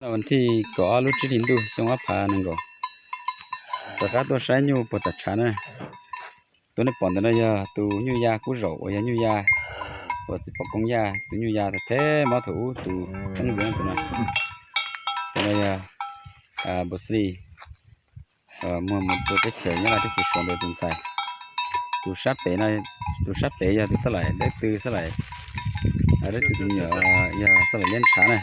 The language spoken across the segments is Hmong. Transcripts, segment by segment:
Vas thij kaum ob lub tsib hlis ntuj xyoo ob phav nees nkaum, rov qab tuaj saib nyuj puag tom tshav na. Tus nej pom ntawm no yog tus nyuj ya kub zaum uas yog nyuj ya uas txiv pom koob yaj, tus nyuj ya theb mob thaum ub tus xeeb ntxwv tus no. Tus no yog Npus Xis muag mus rau teb chaws Nyab Laj teb chaws Suav ntawd tus ntxhais. Tus sab pem no, tus sab pem yog tus xab laim dawb tw, xab laim dawb tw tus me nyuam yog xab laim liab ntshav na.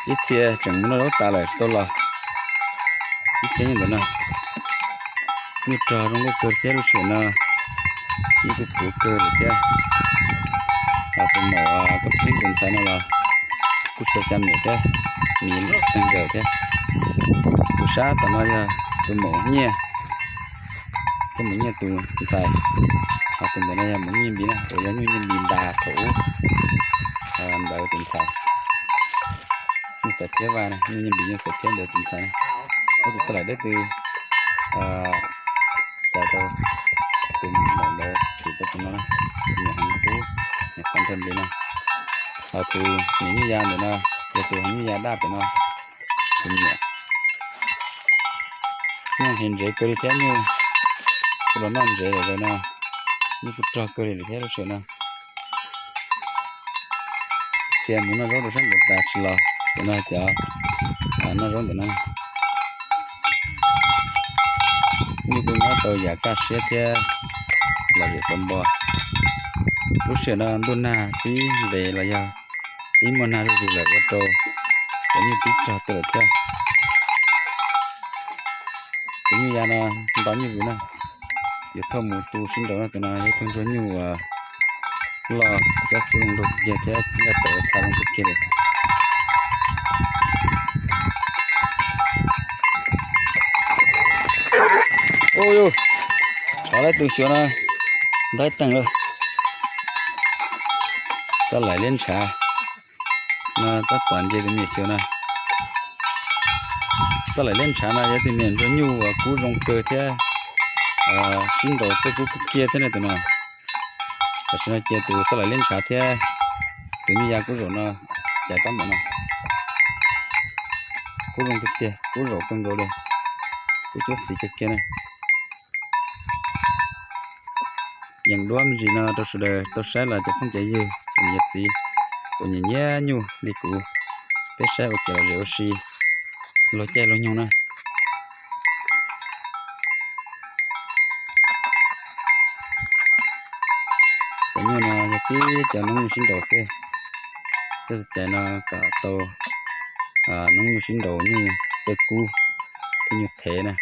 Ib txhia tseem mus noj zaub tas lawm tau los, ib txhia nyob ntawm no. Nyuj rog zoo nkauj kawg thiab lub sij hawm no, nyuj kuj puv kawg lawm thiab. Tus maum tub xeeb tus ntxhais no los kuj txog xya me nyuam thiab, mis teeg nkawm thiab. Tus sab tom no yog tus maum Nyiaj, tus maum Nyiaj tus ntxhais. Ho tus ntawm no yog maum Nyuj Npis na, uas yog Nyuj Npis ntas thaum ub ntawd tus ntxhais. Nyuj Xaiv Thiab Vaj na, Nyuj Npis Nyuj Xaiv Thiab ntawd tus ntxhais na. Ob tus xab laim dawb tw cais tau tus maum ntawd tshwm tau tus no na, tus niam heev kub, niam qhuav nrog npis no. Ho tus niam nyuj ya ntawm no, yog tus heev nyuj ya daj pem no, tus niam. Nyuj heev ntsev kawg li thiab, nyuj kuj los noj ntsev lawm zaum no, nyuj kuj rog kawg li lawm thiab lub sij hawm no. Txhia mus noj zaub rau sab nraud tas tsis los, tus no cov noj zaub ntawm no. Nyuj kuj nyob tau yam kaj siab thiab lom zem xav npo. Lub sij hawm no ntuj nag pib nqes los yog pib muaj nag zuj zus lawm ua rau cov nyuj pib rog tuaj lawm thiab. Tus nyuj ya no nto nyuj zus na, yuav thauj mus tu sib nraus no. Tus no yog ib tug ntsuag nyuj uas loj thiab xub zoo nraug kiag thiab nkaj tawm txha zoo kawg kiag li. Ua yus, tsov laib tus xyuas no, ntawd teeg lawm. Xab laim liab ntshav no tab tom nce tus me nyuam xyuas no. Xab laim liab ntshav no yog tus me nyuam ntsuag nyuj uas kub zoo kawg thiab sib nraus txawj kub kawg kiag thiab ne tus no. Tam sim no ces tus xab laim liab ntshav thiab tus nyuj ya kub zaum no cais tab npaum no. Kub zoo kawg kiag, kub zaum kawg nkaus li, kub cuab xiv kawg kiag na. Yees duab me ntsis no rau sawv daws tau saib los cov phooj cov ywg, cov niam cov txiv uas nyiam nyiam nyuj li kuv, peb saib ua kev lom zem ua si luag caij luag nyoog na. Cov nyuj no yog tib cov noob nyuj sib nraus xwb. Tej cais no kom tau noob nyuj sib nraus, nyuj txawj kub thiab nyuj thev na.